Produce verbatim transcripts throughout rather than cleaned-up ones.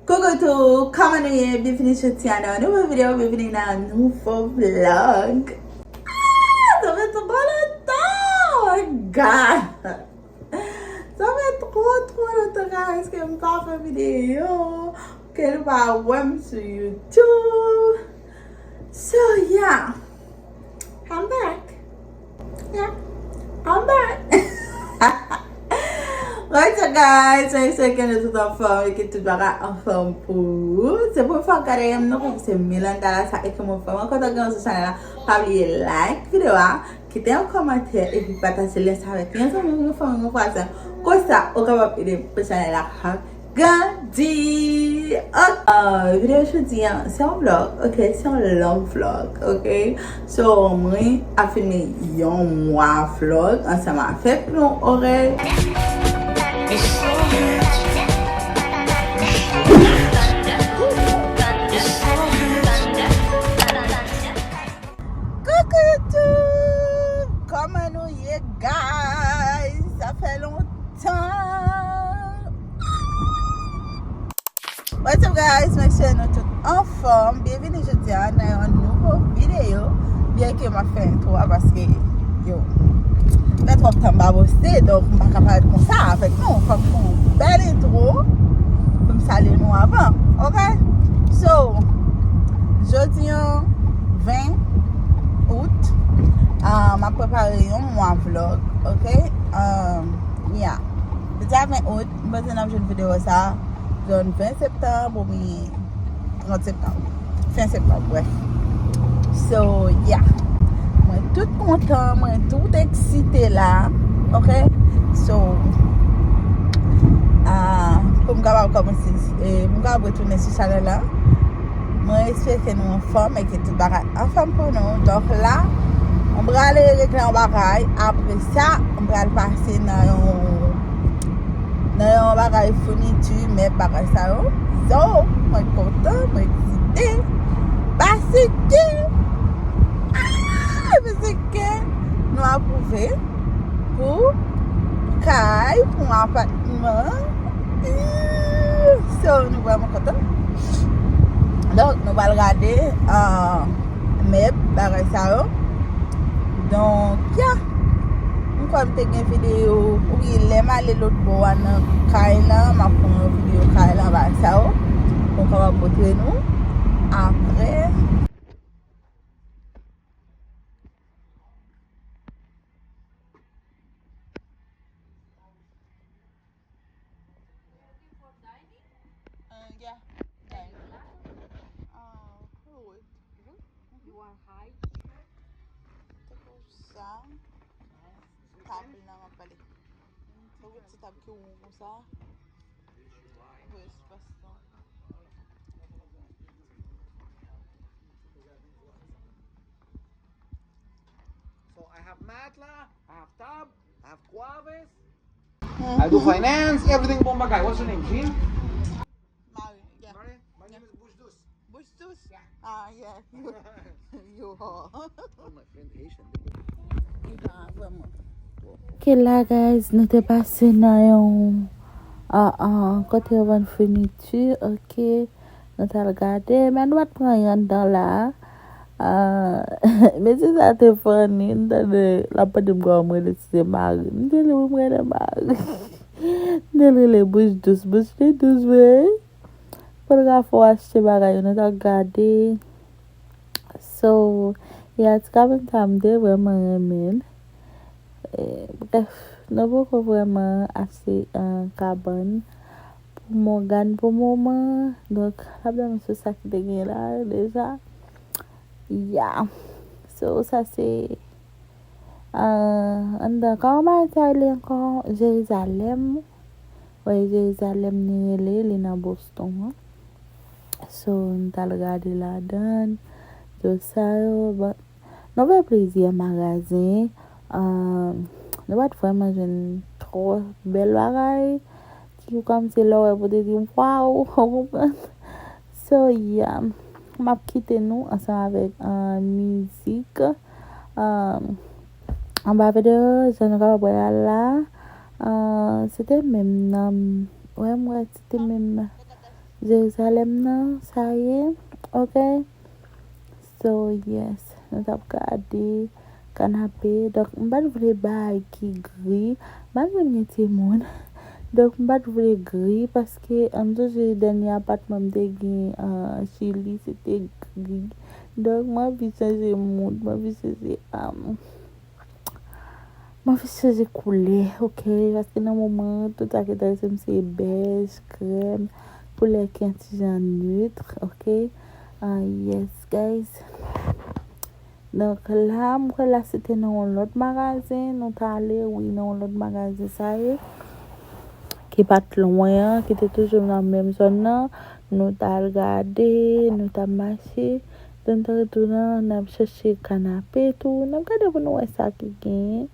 Coucou tout, kòman nou ye? Byenvini jodi a nan yon nouvo videyo, byenvini nan yon nouvo vlog. Ah, sa fè twò lontan! Oh my God! Sa fè twò, twò lontan, guys, ke m pa fè videyo, ke nou pa wè m sou YouTube. So, yeah. I'm back. Yeah, I'm back. What's up, guys? Mwen espere ke nou tout anfòm e ke tout bagay anfòm pou ou. Se premye fwa w gade m, non, pou se Milanda la sa e ke mwen vrèman kontan gen w sou chanèl la. Pa bliye like videyo a, kite yon kòmantè epi pataje lyen sa avèk yon zanmi w, yon fanmi w, yon vwazen. Konsa, ou kapab ede pou chanèl la grandi. Ok, euh, videyo jodi a, se yon vlog, ok? Se yon long vlog, ok? So, mwen ap filme yon mwa vlog ansanm avèk nou, ok? Coucou YouTube! Kòman nou ye, guys? Sa fè lontan. What's up, guys? Mwen espere nou tout anfòm. Byenvini jodi a nan yon nouvo videyo. Byen ke m ap fè entwo a paske, yo, fè twòp tan m pa poste, donk m pa ka parèt konsa avèk nou. Fòk m fè yon bèl entwo pou m salye nou avan, ok? So, jodi a ven out, ah, m ap prepare yon mwa vlog, ok? Ah, yeah. Jodi a ven out, m panse n ap jwenn videyo sa zòn ven septanm oubyen trant septanm. Fen septanm, brèf. So, yeah. Mwen tout kontan, mwen tout eksite la. Ok? So, ah, pou m kapab kòmanse, eh, pou m kapab retounen sou chanèl la. Mwen espere ke nou anfòm e ke tout bagay anfòm pou nou. Donk la, mwen prale regle yon bagay. Apre sa, mwen pral pase nan yon, nan yon bagay founiti, mèb, bagay sa yo. So, mwen kontan, mwen eksite. Paske, ah, paske nou apwouve pou kay, pou apatman. So, nou vrèman kontan. Donk, nou pral gade, ah, mèb, bagay sa yo. Donk, ya. M kwè m te gen videyo, wi, lè m ale lòt bò a nan kay la, m ap pran yon videyo kay la, bagay sa yo. Pou m kapab montre nou. Apre, Uh, yeah. Dining. Uh, who would? You are high. Te pou sa. Tab la, m ap pale. Te pou ti tab ki won konsa. Pou espas la. So I have mat la, I have tab, I have kwaves. I do finance, everything bon bagay. What's your name, Jean? Marie, yeah. Marie, my name is Bouche Douce. Bouche Douce? Yeah. Ah, yeah. Yo. All my friends Haitian. Nah, vrèman. Ok la, guys, nou te pase nan yon, ah, ah, kote yo vann founiti, ok. Nou t al gade, men nou pa t pran anyen anndan la. Ah, mesye sa te funny, m tande l ap mande m kòman m rele, si se Mari. M di li, wi, m rele Mari. M di l rele Bouche Douce, bouch li dous vre. Fotograf ou achte bagay yo, nou t al gade. So, ya, ti kabann sa, m te vrèman renmen l. E, brèf, nou poko vrèman achte, ah, kabann pou Morgan pou moman. Donk, l ap dòmi sou sa ki te gen la deja. Ya. So, sa se, ah, anndan. Kòman bagay sa rele ankò? Jerizalèm. Wi, Jerizalèm li rele, li nan Boston an. So, m t al gade ladan, tout sa yo. Bon, nou fè plizyè magazen. Ah, nou pa t vrèman jwenn twò bèl bagay. Ki kòmsi lè w wè pou te di, "Waw," ou konprann? So, yeah. M ap kite nou ansanm avèk, ah, mizik. Ah, anba videyo, jan nou kapab wè a la. Ah, se te menm nan, wè, m wè, se te menm nan. Jerizalèm nan, sa ye, ok? So, yes, nou t ap gade kanape. Donk, m pa t vle bay ki gri. M pa t vle gen timoun. Donk, m pa t vle gri paske m sonje dènye apatman m te gen an Chili, se te gri. Donk, m anvi chanje mood, m anvi chanje, um, m anvi chanje koulè, ok? Paske nan moman, tout sa ki enterese m se bèj, krèm, koulè ki yon ti jan neutre, ok? Ah, yes, guys. Donk, la, m kwè la se te nan yon lòt magazen, nou t ale, wi, nan yon lòt magazen, sa ye, ki pa t lwen an, ki te toujou nan menm zòn nan. Nou t al gade, nou t ap mache. Lè n te retounen, n ap chèche kanape tou. N ap gade pou nou wè sa ki genyen.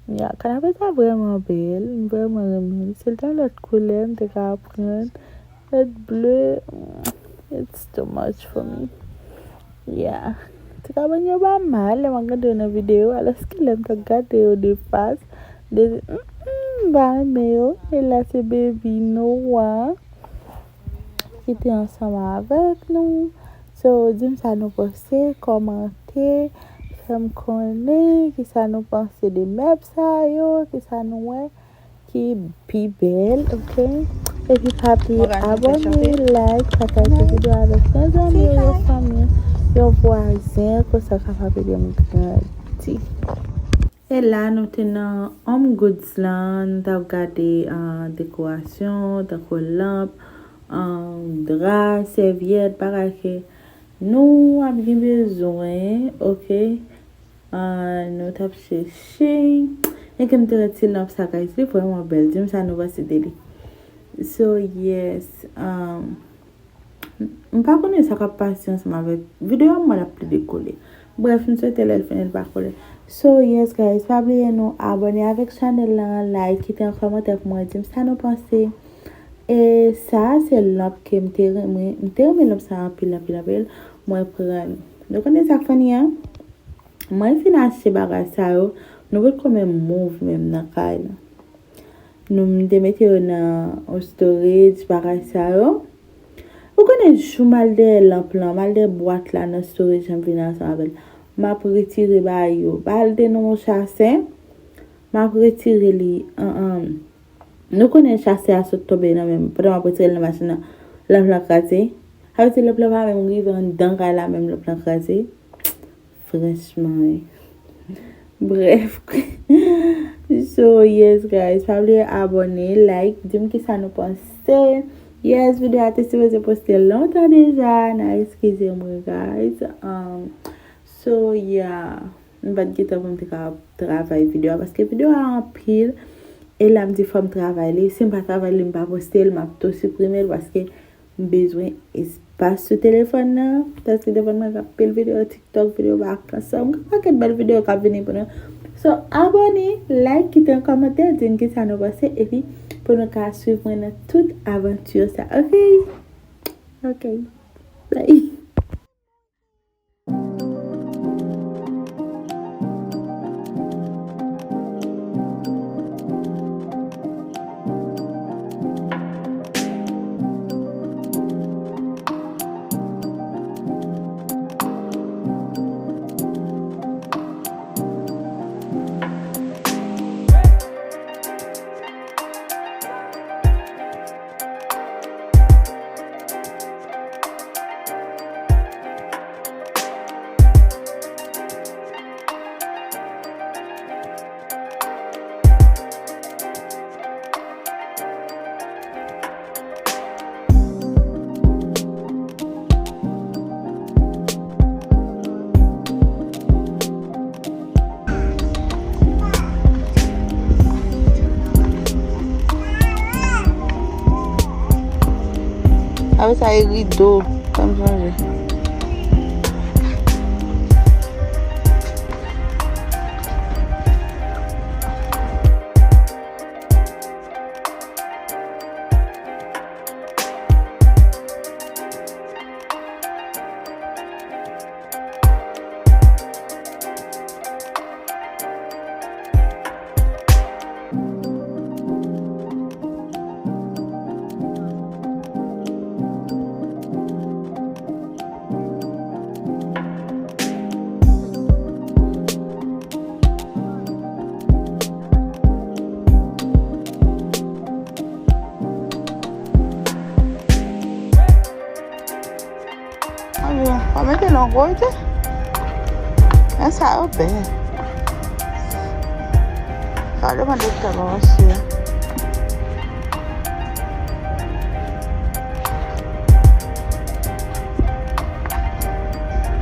Ya, kanape sa vrèman bèl. M vrèman renmen l. Si l te yon lòt koulè, m te ka pran l. Lòt ble, it's too much for me. Ya. Ti kabann yo pa mal, lè m ap gade yo nan videyo. Alòske lè m t ap gade yo de fas, de, mm, mm, m pa renmen yo. E la se baby Noah ki te ansanm avèk nou. So, di m sa nou panse, kòmante, fè m konnen kisa nou panse de mèb sa yo, kisa nou wè ki pi bèl, ok? Epi pa bliye abòne, like, pataje videyo avèk yon zanmi w, yon fanmi, yon vwazen, konsa kapab ede m grandi. E la, nou te nan Home Goods lan, nou t ap gade, ah, dekorasyon, tankou lanp, ah, dra, sèvyèt, bagay ke nou ap gen bezwen, ok? Ah, nou t ap chèche. Enke m te wè ti lanp sa, guys, li vrèman bèl. Di m sa nou panse de li. So, yes, um, m pa konnen sa k ap pase ansanm avèk videyo a, m wè l ap plede kole. Brèf, m swete lè l fini, l pa kole. So, yes, guys, pa bliye nou abòne avèk chanèl lan, like, kite yon kòmantè pou mwen, di m sa nou panse. E sa, se lanp ke m te renmen, m te renmen lanp sa anpil, anpil, anpil. Mwen pran l. Nou konnen sa k funny an? Mwen fin achte bagay sa yo, nou potko menm move menm nan kay la. Nou, m te mete yo nan yon storage, bagay sa yo. Ou konnen jou m al dèyè lanp lan, m al dèyè bwat la nan storage, m vin ansanm avè l. M ap retire bagay yo. Bagay te nan yon chasen, m ap retire li. An, an. Nou konnen chasen a sot tonbe nan men m. Pandan m ap retire l nan machin nan, lanp lan kraze. Sa vle di lanp lan pa menm rive anndan kay la menm, lanp lan kraze. Franchman, wi. Brèf. So, yes, guys. Pa bliye abòne, like, di m kisa nou panse. Yes, videyo a te sipoze poste lontan deja. N a eskize mwen, guys. Um, so, yeah. M pa t gen tan pou m te ka travay videyo a, paske videyo a anpil. E la, m di fò m travay li. Si m pa travay li, m pa poste l, m ap tou siprime l, paske m bezwen espas sou telefòn nan, paske telefòn mwen gen anpil videyo TikTok, videyo vakans, m gen pakèt bèl videyo k ap vini pou nou. So, abòne, like, kite yon kòmantè, di m kisa nou panse, epi pou nou ka swiv mwen nan tout avanti sa. Ok? Ok. Bye. Apre sa, e rido. Fè m sonje. Mwen mete longo ite. Men sa yo bèl. Sa yo depann de kòman w se.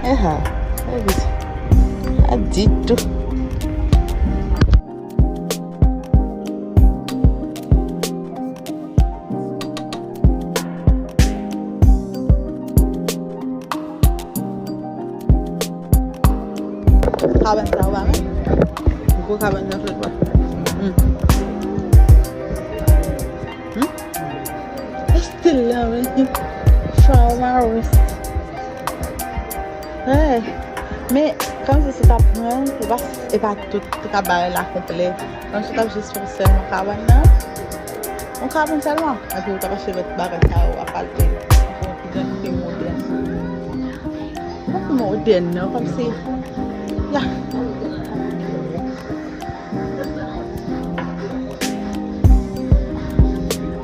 Eha, e vit. A ditou. Kabann sa ou pa renmen? Gwo kabann nan flèt bwa. Hmm. Hmm? Estil la, men. Sa ou maros. Hey. Men, kòmsi si w ta pran, se pa, e pa tout, te ka bare la konplè. Kòmsi w t ap jis pran sèlman kabann nan. Yon kabann sèlman. Epi w t ap achte lòt bagay sa yo, w ap achte yon kantite modèl. Pa pi modèn, non, kòmsi, ya.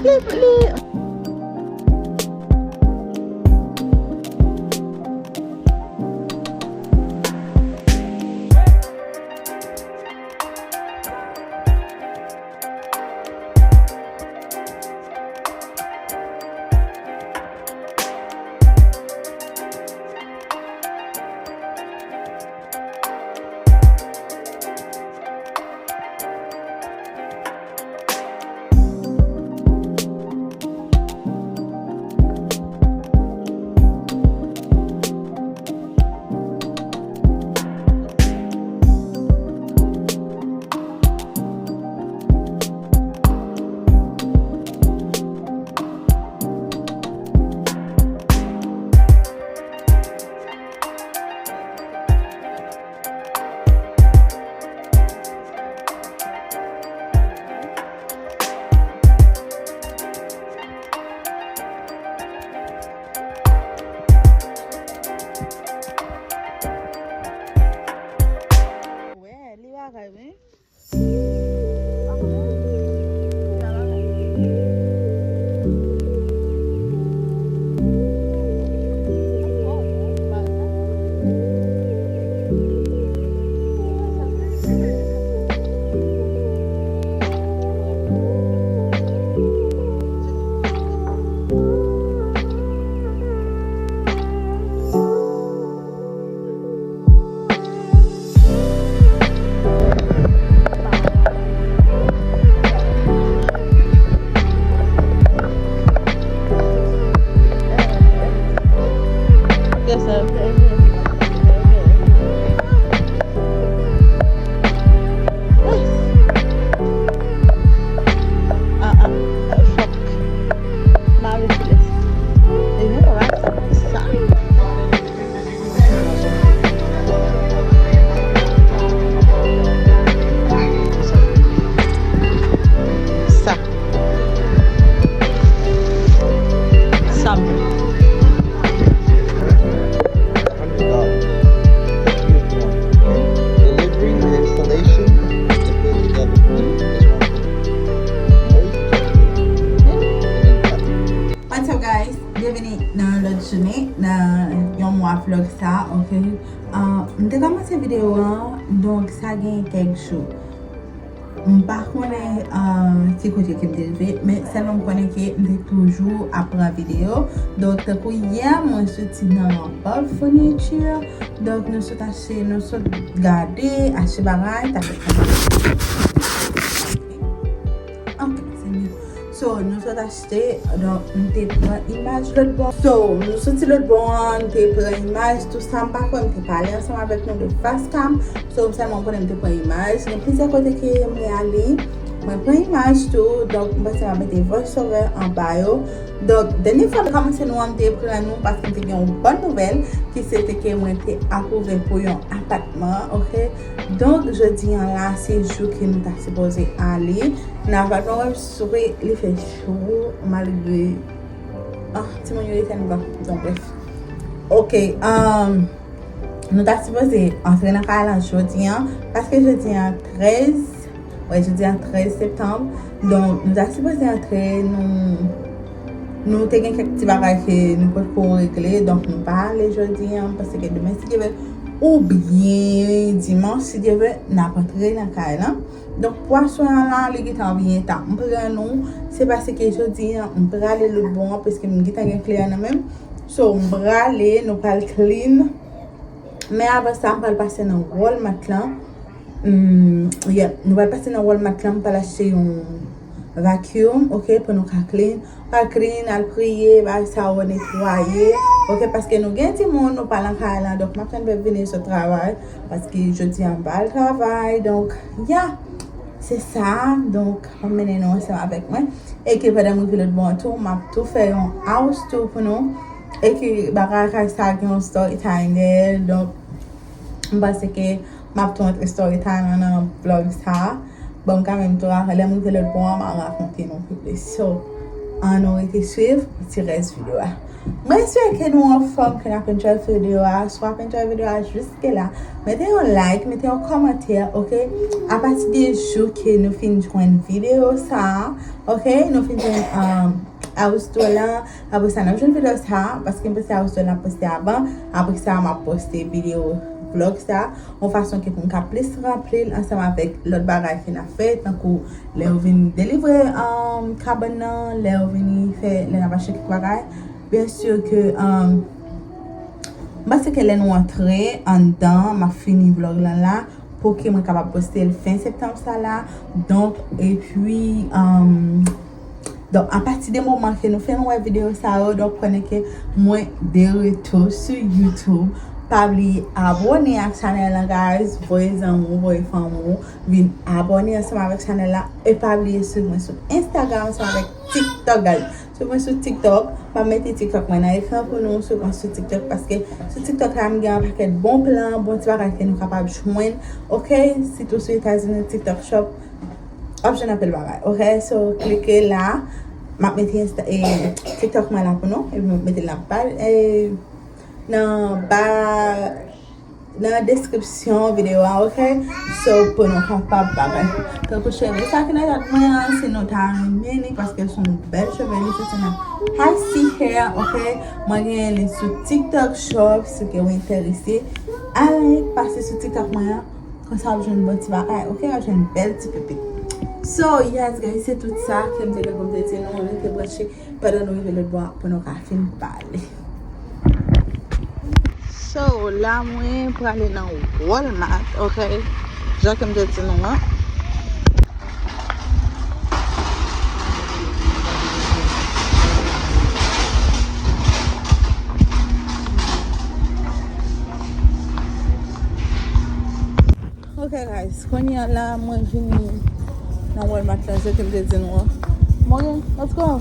Li, li. Wè, li bagay, wi. Sa. Sa. Delivery and installation, they put it together. It's one thing. What's up, guys? Byenveni nan yon lòt jounen nan yon mwa vlog sa, ok? Ah, m te kòmanse videyo an, donk sa gen kèk jou. M pa konnen, ah, ki kote ke m te rive, men sèlman m konnen ke m te toujou ap pran videyo. Donk, tankou yè, mwen soti nan Bob Furniture. Donk, nou sot achte, nou sot gade, achte bagay, ta fè. Ok, Senyè. So, nou sot achte, donk, m te pran imaj lòt bò. So, nou soti lòt bò an, m te pran imaj, tou sa, m pa kwè m te pale ansanm avèk nou de face cam. So, m sèlman konnen m te pran imaj. Gen plizyè kote ke mwen ale, mwen pran imaj tou. Donk, m panse m ap mete voice over anba yo. Donk, dènye fwa m kòmanse nou an, m te pran nou paske m te gen yon bòn nouvèl, ki se te ke mwen te apwouve pou yon apatman, ok? Donk, jodi an la, se jou ke nou ta sipoze ale. Nan apatman, wè, sou li fè cho malgre, ah, timoun yo etèn ban. Donk, bref. Ok, um, nou ta sipoze antre nan kay la jodi an, paske jodi an trèz, wè, jodi an trèz septanm. Donk, nou ta sipoze antre, nou, Nou te gen kèk ti bagay ke nou potko regle, donk nou pa ale jodi a, m panse ke demen, si Dye vle, oubyen dimanch, si Dye vle, n ap antre nan kay la. Donk, pou aswè a la, li gentan byen ta. M pran nou, se paske jodi a, m prale lòt bò an, paske m gentan gen kle a nan men m. So, m prale, nou pral clean. Men avan sa, m pral pase nan Walmart lan. Hmm, yeah, nou pral pase nan Walmart lan, m pral achte yon vacuum, ok, pou nou ka clean. Pral clean, al priye, bagay sa yo netwaye, ok, paske nou gen timoun, nou pa nan kay lan, donk m ap tann pèp vini sot travay, paske jodi a m pa al travay, donk, yeah, se sa, donk, m ap mennen nou ansanm avèk mwen, e ke pandan m rive lòt bò an tou, m ap tou fè yon house tour pou nou, e ke bagay kay sa gen yon story time dèyè l, donk, m panse ke m ap tou antre story time lan nan vlog sa. Bon, kanmenm tou, lè m rive lòt bò an, m a rakonte nou pi plis. So, ann nou rete swiv pou ti rès videyo a. Mwen espere ke nou anfòm, ke n ap enjoy videyo a. Si w ap enjoy videyo a jiske la, mete yon like, mete yon kòmantè, ok? Apati de jou ke nou fin jwenn videyo sa, ok? Nou fin jwenn, um, house tour lan, apre sa, n ap jwenn videyo sa, paske m panse house tour lan ap poste avan. Apre sa, m ap poste videyo vlog sa, yon fason ke pou m ka plis ranpli l ansanm avèk lòt bagay ke n ap fè, tankou lè yo vin delivre, um, kabann nan, lè yo vini fè, lè n ap achte kèk bagay. Byen si ke, um, m panse ke lè nou antre anndan, m ap fini vlog lan la, pou ke mwen kapab poste l fen septanm sa la. Donk, epi, um, donk, apati de moman ke nou fè nou wè videyo sa yo, donk, konnen ke mwen de retou sou YouTube. Pa bliye abòne ak chanèl lan, guys. Voye zanmi w, voye fanmi w vin abòne ansanm avèk chanèl la. E pa bliye swiv mwen sou Instagram ansanm avèk TikTok, guys. Swiv mwen sou TikTok. M ap mete TikTok mwen nan ekran pou nou. Swiv mwen sou TikTok, paske sou TikTok la, m gen yon pakèt bon plan, bon ti bagay ke nou kapab jwenn. Ok? Sitou sou Etazini, TikTok Shop, w ap jwenn anpil bagay. Ok? So, klike la. M ap mete Insta, e, TikTok mwen la pou nou. Epi m ap mete l nan ba, e, nan ba nan deskripsyon videyo a, ok? So, pou nou kapab bagay. Tankou cheve sa ki nan tèt mwen an, si nou ta renmen li, paske se yon bèl cheve, li soti nan Haiti Hair, ok? Mwen genyen li sou TikTok Shop, si ke w enterese, al pase sou TikTok mwen an, konsa w ap jwenn bon ti bagay, ok? W ap jwenn bèl ti pipit. So, yes, guys, se tout sa ke m te gen pou m te di nou, rete branche. Pandan nou rive lòt bò a pou nou ka fin pale. So, la mwen prale nan Walmart, ok? Jan ke m te di nou an. Ok, guys, kounye a la, mwen vini nan Walmart la, jan ke m te di nou an. Morning, let's go.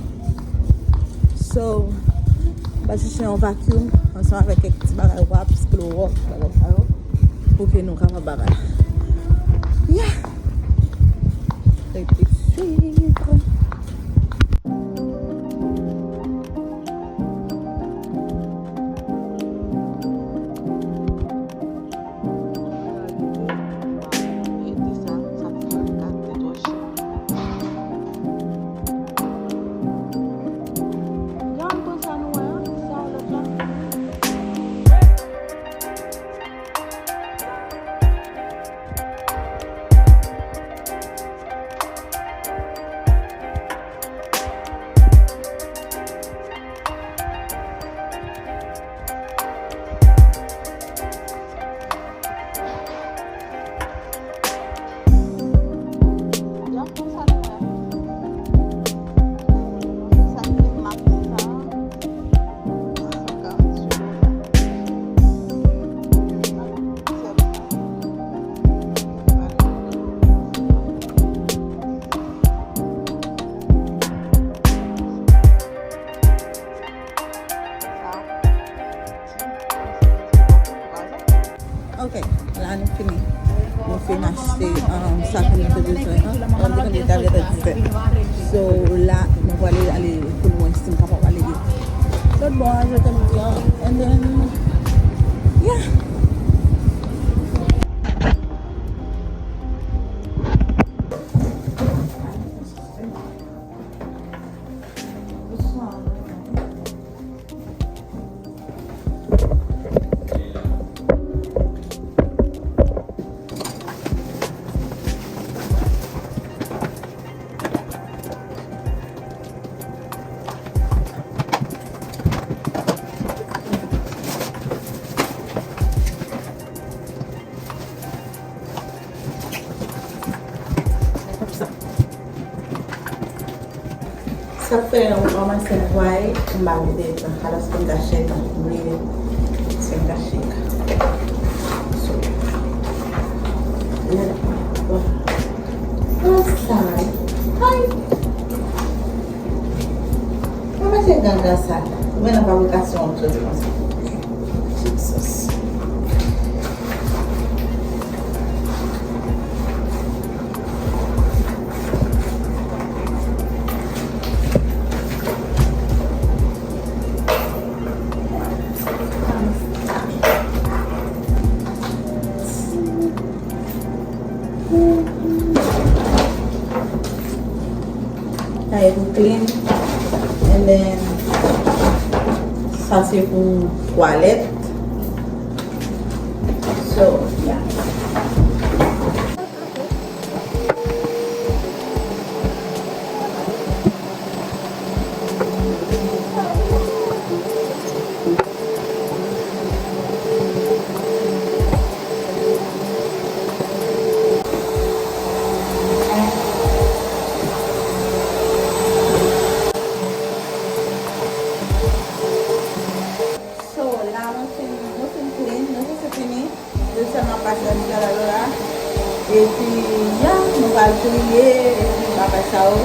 So, m pral chèche yon vacuum ansanm avèk kèk ti bagay wipes, Clorox, bagay sa yo, pou ke nou kapab bagay. Yeah! Rete swiv. Ok, la nou fini. Nou fin achte, um, sa ke nou te bezwen an. Nou te konn deja lè dizèt. So, la, nou prale ale pou nou wè si nou kapab ale lòt bò a, jan ke m di an. And then, yeah. Sa fè yon kòmanse pway, m pa mete tan. Alòske m ta chèk, m bliye si m ta chèk. So, yeah. Bon. Bon, sa. Ay. Mwen mete ganga sa. Ou vin nan fabrikasyon, m soti konsa. Jesus. Sa e pou clean. And then, sa se pou twalèt. So, yeah. So, la, mwen fin, mwen fin clean, mwen fin fini. Yo sèlman pase nan ti gala la. Epi, ya, nou pral priye, epi bagay sa yo.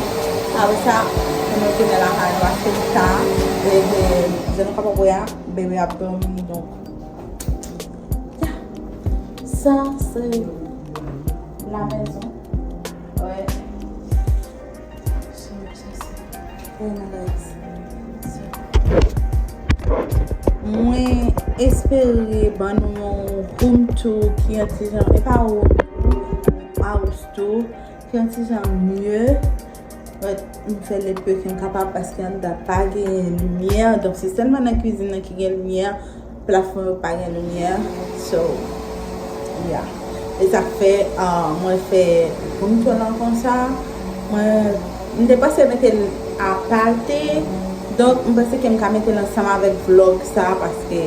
Apre sa, pou nou tounen lakay nou, paske ta, e, e, jan nou kapab wè a, bebe ap dòmi, donk, ya. Sa, se la maison. Wè. So, sa se vrèman nice. So, mwen espere ban nou yon room tour ki yon ti jan, e pa room tour, house tour, ki yon ti jan mye. But m fè lèt pou ke m kapab paske anndan pa genyen limyè. Donk, se sèlman nan kwizin nan ki gen limyè. Plafon yo pa gen limyè. So, yeah. E sa k fè, ah, mwen fè room tour lan konsa. Mwen, m te panse mete l aparte. Donk, m panse ke m ka mete l ansanm avèk vlog sa, paske